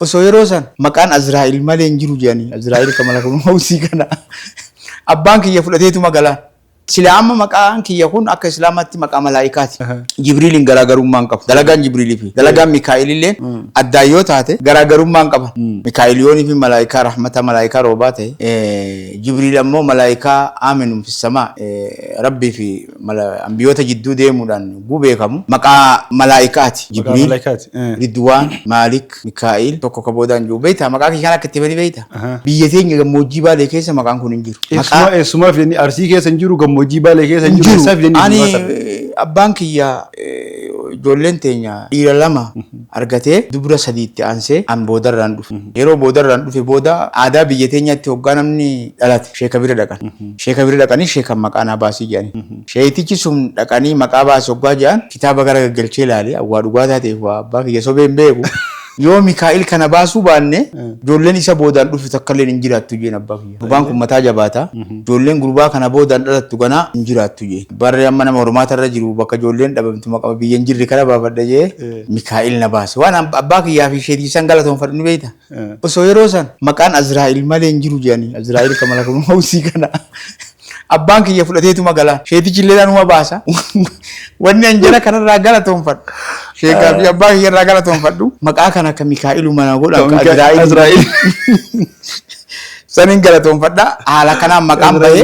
Osoo yeroo san maqaan Azraa'il malee hin jiru jedhanii, Azraa'il ka malakul mawtii kana abbaan kiyya fudhateetuma galaan. Silaa amma maqaan kiyya kun akka Islaamaatti maqaa malaa'ikaati. Jibriiliin garaagarummaa hin qabu. Dalagaan Jibriilii fi dalagaan Mikaa'il illee addaan yoo taate garaagarummaa hin qaban. Mikaa'il yoonii fi malaa'ikaa rahmataa, malaa'ikaa roobaa ta'e, Jibriil ammoo malaa'ikaa aaminun fissamaa, Rabbii fi ambiyoota jidduu deemuudhaan hogguu beekamu maqaa malaa'ikaati. Maqaa Jibriil, malaayikaati. Ridwaan, Maalik, Mikaa'il, tokko ka boodaan jiru. Beektaa maqaa kiyya kana akka itti himanii beektaa? Biyya teenya gammoojjii Baalee keessa maqaan kun hin jiru. Maqaa Eessumaa fidanii? Arsii keessa hin jiru, gammoojjii Baalee keessa hin hin jiru. jiru. Eessaa fidanii Ani maqaa sana? abbaan kiyya ijoolleen teenya dhiira lama argatee dubra sadii itti aansee an boodarraan dhufe. Yeroo boodarraan dhufe booda aadaa biyya teenyaatti hoggaa namni dhalate sheeka bira dhaqan. Sheeka bira dhaqanii sheekan maqaa naa baasii jedhanii. Sheeytichi sun dhaqanii maqaa baasi hoggaa jedhan kitaaba gara gaggalchee ilaale, waa dhugaa taateef waa abbaa kiyya sobee hin beeku. Yoo Mikaa'il kana baasuu baanne ijoolleen isa boodaan dhuftu takkalleen hin jiraattu jeen abbaa kiyya. Gurbaan kun mataa jabaata. Ijoolleen gurbaa kana boodaan dhalattu ganaa hin jiraattu jeen. Barri amma nama hormaata irra jiru bakka ijoolleen dhabamtu maqama biyya hin jirre kana baafadha jee Mikaa'il na baase. Waan abbaa kiyyaa fi sheetiisan galatoonfadhu ni beekta. Osoo yeroo san maqaan Azraa'il malee hin jiru jedhanii, Azraa'il ka malakul mawtii kana abbaan kiyya fudhateetuma galaan. Sheetichi illee numa baasa. Wanni an jara kanarraa galatoonfadhu, sheekaa fi abbaa kiyya irraa galatoonfadhu, maqaa kana ka Mikaa'ilu mana godhan ka Azraa'il Azraa'il. Saniin galatoonfadha. Haala kanaan maqaan bahee.